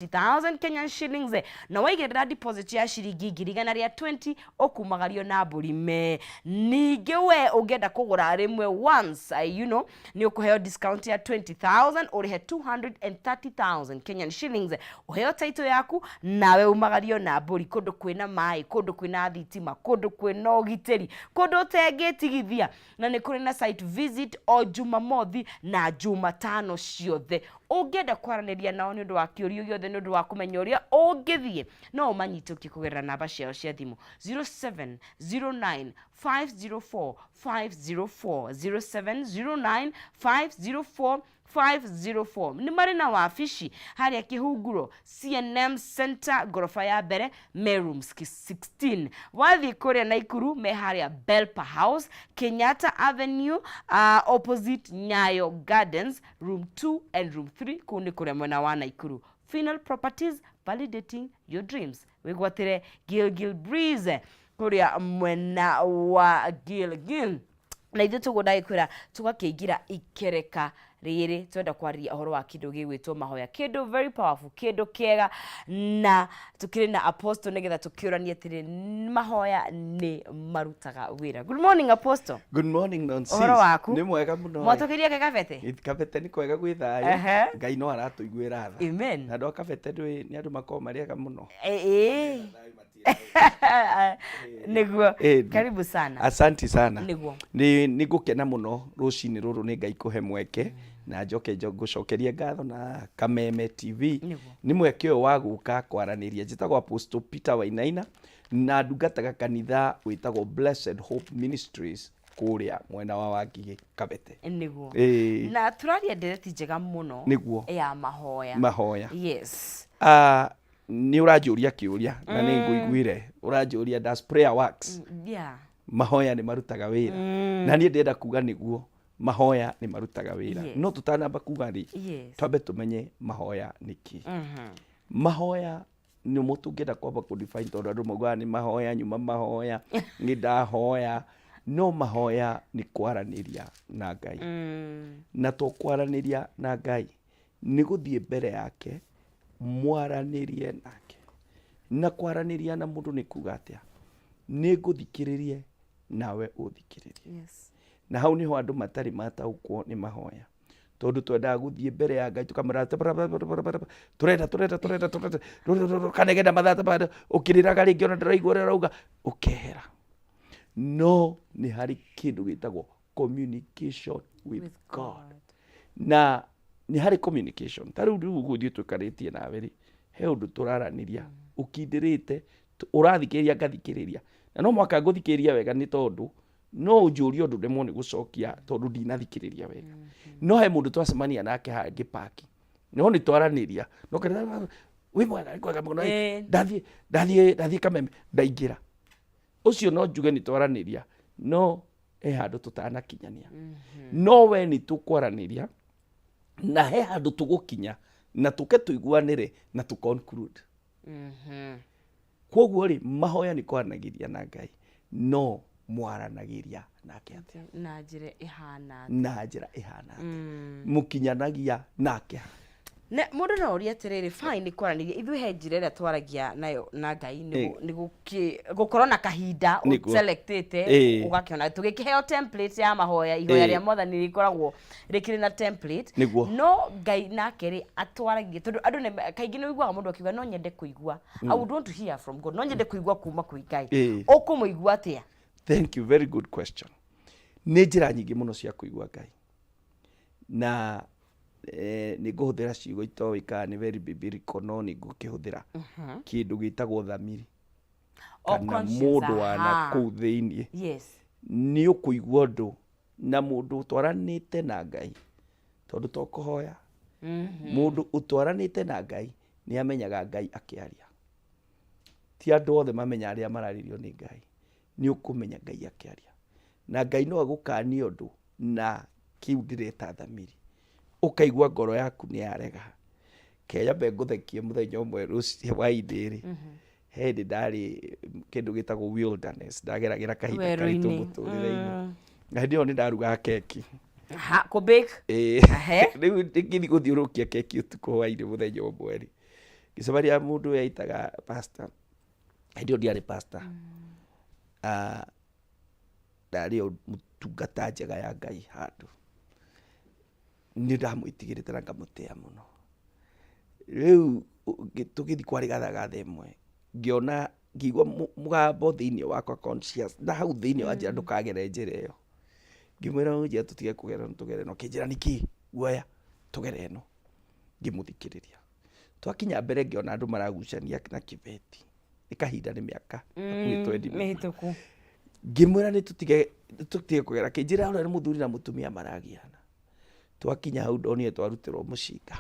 1,000 Kenyan shillings, na waigĩrĩra deposit ya ciringi 120,000, ũkumagario na mbũri me. Ningĩ we ũngĩenda kũgũra rĩmwe once, nĩ ũkũheo discount ya 20,000, ũrĩhe 230,000 Kenyan shillings, ũheo title yaku, nawe umagario na mbũri kũndũ kwĩna maĩ, kũndũ kwĩna thitima, kũndũ kwĩna ũgitĩri, kũndũ ũtengĩtigithia. Na nĩ kũrĩ na site visit o Jumamothi na Jumatano ciothe. Ũngĩenda kwaranĩria nao nĩ ũndũ wa kĩũrio gĩothe, nĩ ũndũ wa kũmenya ũrĩa ũngĩthiĩ, no ũmanyitũkie kũgerera namba ciao cia thimũ 0709 504 504, 0709 504 504. Nĩ marĩ na wabici harĩa Kĩhunguro CNM Center, ngoroba ya mbere, me rooms 16. Wathiĩ kũrĩa Naikuru, me harĩa Belpa House, Kenyatta Avenue, opposite Nyayo Gardens, room 2 and room 3. Kũu nĩ kũrĩa mwena wa Naikuru. Final Properties, validating your dreams. Wĩgwatĩre Gilgil Breeze kũrĩa mwena wa Gilgil. Na ithuĩ tũguo ndagĩkwĩra, tũgakĩingĩra ikereka rĩrĩ, twenda kwarĩria ũhoro wa kĩndũ gĩgwĩtwo mahoya, kĩndũ very powerful, kĩndũ kĩega, na tũkĩrĩ na Apostle nĩgetha tũkĩũranie atĩrĩ, mahoya nĩ marutaga wĩra? Good morning, Apostle. Good morning, Nonsis. Ũhoro waku? Nĩ mwega mũno. Mwatũkĩria ke Kabete? Kabete nĩ kwega, gwĩ thayũ. Ngai no aratũiguĩra tha. Amen. Na andũ a Kabete nĩ andũ makoragwo marĩ ega mũno. Ĩĩ, nĩguo. Karibu sana. Asante sana. Nĩguo. Nĩ ngũkena mũno rũcinĩ rũrũ nĩ Ngai kũhe mweke na njoke ngũcokerie ngatho na Kameme TV. Nĩ mweke ũyũ wa gũka kwaranĩria. Njĩtagwo Apostle Peter Wainaina na ndungataga kanitha wĩtagwo Blessed Hope Ministries kũrĩa mwena wa Wangigĩ, Kabete. Nĩguo. Na tũraria ndereti njega mũno. Ya mahoya. Mahoya. Yes. Ah, nĩ ũranjũria kĩũria na nĩ ngũiguire ũranjũria, "Does prayer works?" Yeah. Mahoya nĩ marutaga wĩra? Na niĩ ndĩrenda kuga nĩguo, mahoya nĩ marutaga wĩra. No tũtanamba kuga rĩ, twambe tũmenye mahoya nĩ kĩ. Mahoya nĩ mo tũngĩenda kwamba kũ define, tondũ andũ maugaga nĩ mahoya nyuma mahoya nĩ ndahoya. No mahoya nĩ kwaranĩria na Ngai. Na to kwaranĩria na Ngai, nĩ gũthiĩ mbere yake mwaranĩrie nake. Na kwaranĩria na mũndũ nĩ kuga atĩa? Nĩ ngũthikĩrĩrie nawe ũthikĩrĩrie. Na hau nĩho andũ matarĩ mataũkwo nĩ mahoya, tondũ twendaga gũthiĩ mbere ya Ngai tũkamwĩra tũrenda, tũrenda, tũrenda, tũrenda, kanegenda mathaa ũkĩrĩraga rĩngĩ ona ndũraigua ũrĩa ũrauga, ũkehera. No nĩ harĩ kĩndũ gĩtagwo communication with God. Na nĩ harĩ communication ta rĩu ũguo ithuĩ tũikarĩtie nawe rĩ, he ũndũ tũraranĩria ũkindĩrĩte, ũrathikĩrĩria, ngathikĩrĩria, na no mũhaka ngũthikĩrĩria wega, nĩ tondũ no ũnjũrie ũndũ ndemwo nĩ gũcokia tondũ ndinathikĩrĩria wega. No he mũndũ twacemania nake hangĩ paki, no nĩ twaranĩria, no kana wĩ mwega, nĩ kwega mũno. Ndathiĩ Kameme, ndaingĩra ũcio, no njuge nĩ twaranĩria, no he handũ tũtanakinyania. No we nĩ tũkwaranĩria na he handũ tũgũkinya na tũke tũiguanĩre na tũ conclude. Koguo rĩ, mahoya nĩ kwaranagĩria na Ngai, no mwaranagĩria nake atĩa? Na njĩra ĩhana atĩa? Na njĩra ĩhana atĩa? Mũkinyanagia nake ha? Ne, mũndũ no orie atĩrĩrĩ, fine, nĩ kwaranĩria, ithuĩ he njĩra ĩrĩa twaragia nayo na Ngai, nĩ gũkorwo na kahinda ũselectĩte, ũgakĩona tũgĩkĩheo template ya mahoya, ihoya rĩa Mwathani rĩkoragwo rĩkĩrĩ na template. No Ngai nake rĩ, atwaragia? Tondũ andũ kaingĩ nĩ ũiguaga mũndũ akiuga, "No nyende kũigua, I would want to hear from God, no nyende kũigua kuma kwĩ Ngai." Ũkũmũigua atĩa? Thank you, very good question. Nĩ njĩra nyingĩ mũno cia kũigua Ngai, na nĩ ngũhũthĩra ciugo itoĩ kana nĩ very biblical, no nĩ ngũkĩhũthĩra kĩndũ gĩtagwo thamiri O kana conscience, mũndũ wa na kũu thĩiniĩ. Nĩ ũkũigua ũndũ na mũndũ ũtwaranĩte na Ngai, tondũ to kũhoya, mũndũ ũtwaranĩte na Ngai nĩ amenyaga Ngai akĩaria. Ti andũ othe mamenya arĩa mararĩrio nĩ Ngai. Nĩ ũkũmenya Ngai akĩaria, na Ngai no agũkanie ũndũ na kĩu ndĩreta thamiri, ũkaigua ngoro yaku nĩ yarega. Kenyambe ngũthekie, mũthenya ũmwe rũci hwainĩ rĩ, he hĩndĩ ndarĩ kĩndũ gĩtagwo wilderness, ndageragĩra kahinda karitũ Werũ-inĩ. mũtũrĩre-inĩ, na hĩndĩ ĩyo nĩ ndarugaga keki. Ha, kũ bake. Ĩĩ. Rĩu ngĩthiĩ gũthiũrũrũkia keki ũtukũ hwainĩ mũthenya ũmwe rĩ, Ngĩcemania na mũndũ wetaga pastor, hĩndĩ ĩyo ndiarĩ pastor. Ah, ndarĩ o mũtungata njega ya Ngai handũ. Nĩ ndamwĩtigĩrĩte na ngamũtĩa mũno. Rĩu tũgĩthiĩ kwarĩ gathagatha ĩmwe, ngĩona ngĩigua mũgambo thĩinĩ wakwa conscious, na hau thĩinĩ wanjĩra ndũkagere njĩra ĩyo. Ngĩmwĩra ũnjĩra tũtige kũgera ĩno tũgere ĩno, akĩnjĩra nĩkĩ guoya tũgere ĩno. Ngĩmũthikĩrĩria. Twakinya mbere ngĩona andũ maragucania na kĩbeti. Nĩ kahinda nĩ mĩaka hakuhĩ 20 Mĩhĩtũku. Ngĩmwĩra nĩ tũtige tũtige kũgera, akĩnjĩra ũrĩa nĩ mũthuri na mũtumia maragiana. Twakinya hau ndonire twarutĩrwo mũcinga,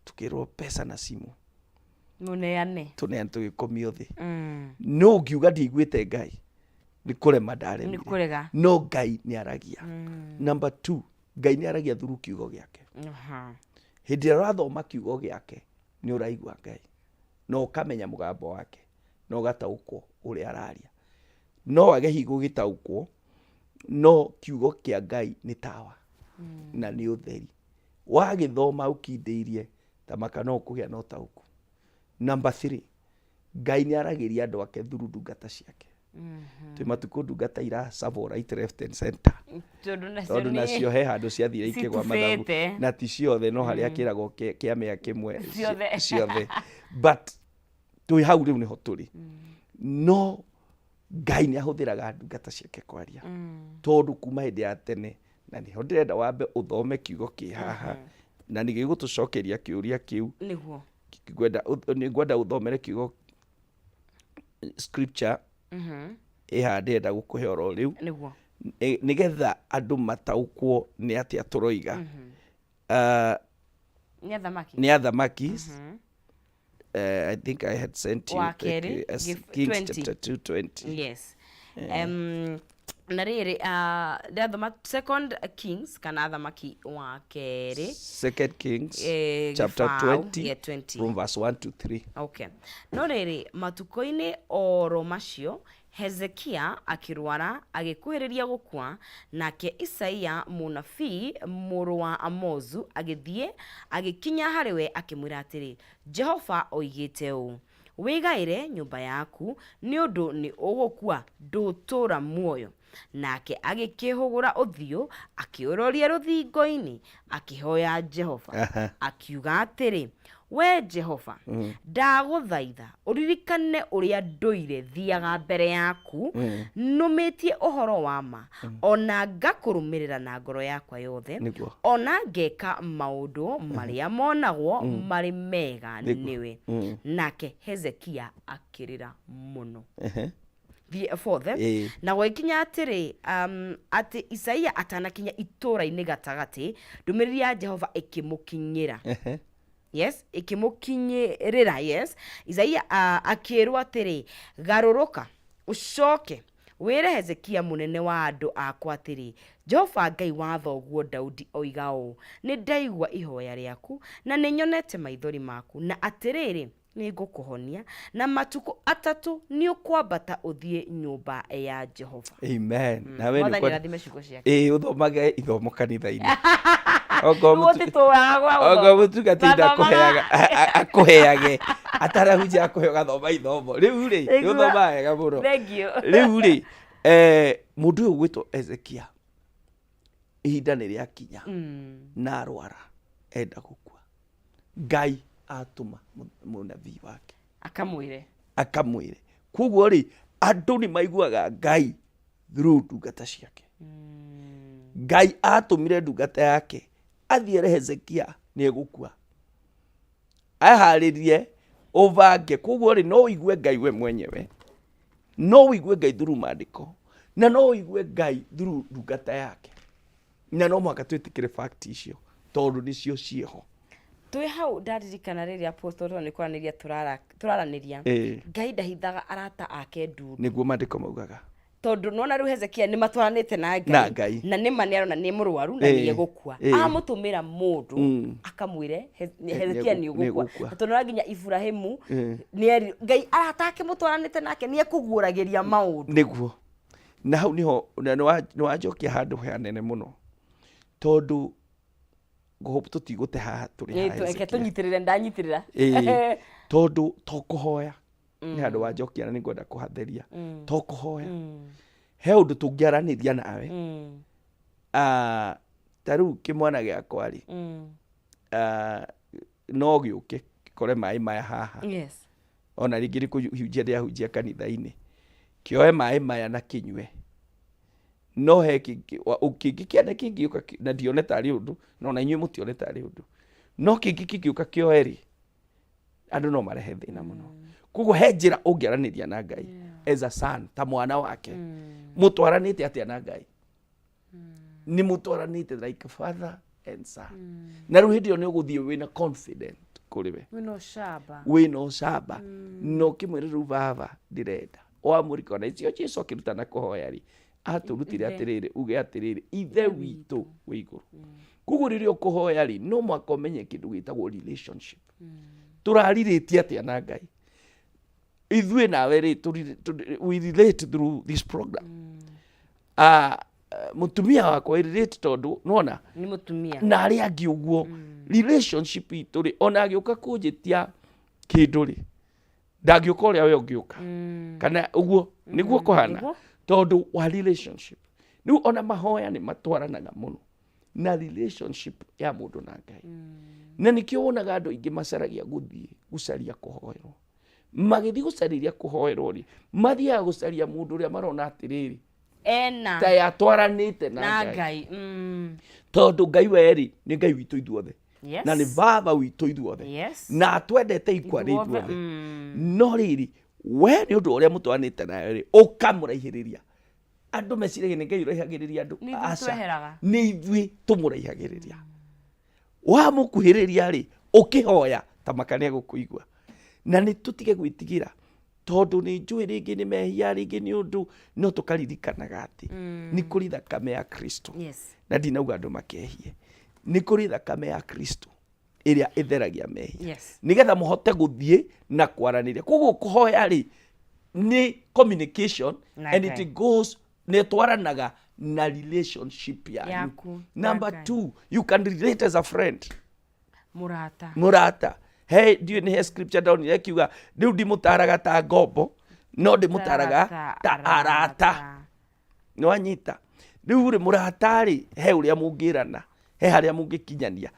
tukĩrwo pesa na simu. Mũneane. Tũneane tũgĩkomio thĩ. No ngiuga ndiaiguĩte Ngai, nĩ kũrema ndaremire. Nĩ kũrega. No Ngai nĩ aragia. Number two, Ngai nĩ aragia through kiugo gĩake. Hĩndĩ ĩrĩa ũrathoma kiugo gĩake, nĩ ũraigua Ngai. Na ũkamenya mũgambo wake, na ũgataũkwo ũrĩa araria. No wage hihi gũgĩtaũkwo, no kiugo kĩa Ngai nĩ tawa na nĩ ũtheri. Wagĩthoma ũkindĩirie, ta maka no ũkũgĩa na ũtaũku. Number three, Ngai nĩ aragĩria andũ ake through ndungata ciake. Twĩ matukũ ndungata iracabwo right left and center. Tondũ nacio Tondũ nĩ nacio he handũ ciathire ikĩgwa mathabu. Citubĩte. Na ti ciothe, no harĩa kĩragwo kĩa mĩa kĩmwe Ciothe. ciothe. But twĩ hau rĩu nĩho tũrĩ. No Ngai nĩ ahũthĩraga ndungata ciake kwaria. Tondũ kuma hĩndĩ ya tene, na nĩho ndĩrenda wambe ũthome kiugo kĩ haha, na nĩ gĩgũtũcokeria kĩũria kĩu. Nĩguo. Nĩ ngwenda ũthomere kiugo scripture ĩ haha ndĩrenda gũkũhe oro rĩu. Nĩguo. Nĩgetha andũ mataũkwo nĩ atĩa tũroiga. Nĩ athamaki. Nĩ athamaki. I think I had sent you Wa the kerĩ, as give Kings 20. chapter 2, 20. Yes. Na rĩrĩ, ndathoma Second Kings kana athamaki wa kerĩ. Second Kings chapter gĩbaũ, 20, yeah, 20. from verse 1 to 3. Okay. No rĩrĩ, matukũ-inĩ oro macio Hezekia akĩrwara, agĩkuhĩrĩria gũkua, nake Isaia mũnabii, mũrũ wa Amozu, agĩthiĩ, agĩkinya harĩ we, akĩmwĩra atĩrĩ, Jehova oigĩte ũũ, Wĩgaĩre nyũmba yaku, nĩ ũndũ nĩ ũgũkua, ndũtũũra muoyo. Nake agĩkĩhũgũra ũthiũ, akĩũroria rũthingo-inĩ, akĩhoya Jehova, akiuga atĩrĩ, Wee Jehova, ndagũthaitha ũririkane ũrĩa ndũire thiaga mbere yaku nũmĩtie ũhoro wa ma, o na ngakũrũmĩrĩra na ngoro yakwa yothe, o na ngeka maũndũ marĩa monagwo marĩ mega nĩwe. Nake Hezekia akĩrĩra mũno. Thiĩ fourth, eh? Na gwagĩkinya atĩrĩ, atĩ Isaia atanakinya itũũra-inĩ gatagatĩ, ndũmĩrĩri ya Jehova ĩkĩmũkinyĩra. Yes, ĩkĩmũkinyĩrĩra, yes. Isaia akĩĩrwo atĩrĩ, garũrũka, ũcoke, wĩre Hezekia mũnene wa andũ akwa atĩrĩ, Jehova Ngai wa thoguo Daudi oiga ũũ, nĩ ndaigua ihoya rĩaku, na nĩ nyonete maithori maku, na atĩrĩrĩ, Nĩngũkũhonia, na matukũ atatũ nĩũkwambata ũthiĩ nyũmba ya Jehova. Amen. Nawe Mwathani arathime ciugo ciake. Ĩĩ ũthomage ithomo kanitha-inĩ. Okorwo Rĩu ũtitũraga gwa okorwo gũthoma. mũtungatĩri Mathomaga. ndakũheaga akũheage atarahunjia akũhe ũgathoma ithomo. Rĩu rĩ, nĩ Nĩguo. ũthomaga wega mũno. Thank you. Rĩu rĩ, mũndũ ũyũ ũgwĩtwo Ezekia, ihinda nĩ rĩakinya na arwara enda gũkua. Ngai atũma mũnabii wake Akamwĩre. Akamwĩre. Koguo rĩ, andũ nĩ maiguaga Ngai through ndungata ciake. Ngai atũmire ndungata yake athiĩ ere Hezekia nĩ egũkua, aharĩrie ũbange. Koguo rĩ, no ũigue Ngai we mwenyewe, no ũigue Ngai through maandĩko, na no ũigue Ngai through ndungata yake. Na no mũhaka twĩtĩkĩre fact icio tondũ nĩcio ciĩho. Twĩ hau ndaririkana rĩrĩa apostle tondũ nĩ kwaranĩria tũraranĩria. Ngai ndahithaga arata ake ndundu. Nĩguo maandĩko maugaga. Tondũ nĩwona rĩu Hezekia nĩ matwaranĩte na Ngai. Na Ngai. Na nĩma nĩ arona nĩ mũrwaru na nĩ egũkua. Amũtũmĩra mũndũ akamwĩre Hezekia nĩ ũgũkua. Nĩ egũkua. Na tondũ nginya Iburahĩmu nĩ eri Ngai arata ake mũtwaranĩte nake nĩ ekũguũragĩria maũndũ. Nĩguo. Na hau niho na nĩ wanjokia handũ hanene mũno, tondũ Ngũhope tũtigũte haha tũrĩ Ĩĩ, haha reke Hezekia. tũnyitĩrĩre, ndanyitĩrĩra. Ĩĩ, tondũ to kũhoya nĩ handũ wanjokia na nĩngwenda kũhatheria. To kũhoya, he ũndũ tũngĩaranĩria nawe. Ah, ta rĩu kĩmwana gĩakwa rĩ, ah, no gĩũke gĩkore maĩ maya haha, ona rĩngĩ nĩ kũhunjia ndĩrahunjia kanitha-inĩ, kĩoe maĩ maya na kĩnyue. No he kĩngĩ kĩngĩ kĩana kĩngĩũka na ndione tarĩ ũndũ, na ona inyuĩ mũtione tarĩ ũndũ, no kĩngĩ kĩngĩũka kĩoe rĩ, andũ no marehe thĩna mũno. Koguo he njĩra ũngĩaranĩria na Ngai as a son, ta mwana wake. Mũtwaranĩte atĩa na Ngai? Nĩ mũtwaranĩte like father and son. Na rĩu hĩndĩ ĩyo nĩ ũgũthiĩ wĩna confident kũrĩ we, wĩna ũcamba, wĩna ũcamba, na ũkĩmwĩra, "Rĩu baba, ndĩrenda wamũrika." Ona icio Jesu akĩrutana kũhoya rĩ, atũrutire atĩrĩrĩ, uge atĩrĩrĩ, "Ithe witũ wĩ igũrũ." Koguo rĩrĩa ũkũhoya rĩ, no mũhaka ũmenye kĩndũ gĩtagwo relationship. Tũrarirĩtie atĩa na Ngai? Ithuĩ nawe rĩ, we relate through this program. Ah, mũtumia wakwa we relate tondũ nona nĩ mũtumia. Na arĩa angĩ ũguo. Relationship itũ rĩ, ona agĩũka kũnjĩtia kĩndũ rĩ, ndangĩũka ũrĩa we ũngĩũka, kana ũguo nĩguo kũhana? Nĩguo. Tondũ wa relationship. Rĩu ona mahoya nĩ matwaranaga mũno na relationship ya mũndũ na Ngai, na nĩkĩo wonaga andũ aingĩ macaragia gũthiĩ gũcaria kũhoerwo. Magĩthiĩ gũcarĩria kũhoerwo rĩ, mathiaga gũcaria mũndũ ũrĩa marona atĩrĩrĩ, ena ta yatwaranĩte na na Ngai. Ngai. Tondũ Ngai werĩ nĩ Ngai witũ ithuothe, na nĩ baba witũ ithuothe, na atwendete ikwa rĩ Ithuothe, ithuothe. No rĩrĩ, we nĩ ũndũ ũrĩa mũtwaranĩte nayo rĩ, ũkamũraihĩrĩria. Andũ meciragia nĩ Ngai ũraihagĩrĩria andũ. Nĩ ithuĩ Aca. tweheraga. Nĩ ithuĩ tũmũraihagĩrĩria. Wamũkuhĩrĩria rĩ, ũkĩhoya ta maka nĩ egũkũigua. Na nĩ tũtige gwĩtigĩra tondũ nĩ njũĩ rĩngĩ nĩ mehia, rĩngĩ nĩ ũndũ, no tũkaririkanaga atĩ nĩ kũrĩ thakame ya Kristo. Na ndinauga andũ makehie. Nĩ kũrĩ thakame ya Kristo ĩrĩa ĩtheragia mehia, nĩgetha mũhote gũthiĩ na kwaranĩria. Koguo kũhoya rĩ, nĩ communication Na and Ngai. it goes, nĩ ĩtwaranaga na relationship yanyu. Yaku na Number Ngai. two, you can relate as a friend. Mũrata. Mũrata. He ndiũĩ nĩ he scripture ndonire ĩkiuga, "Rĩu ndimũtaraga ta ngombo, no ndĩmũtaraga ta arata." Nĩwanyita? Rĩu rĩ, mũrata rĩ, he ũrĩa mũngĩrana, he harĩa mũngĩkinyania.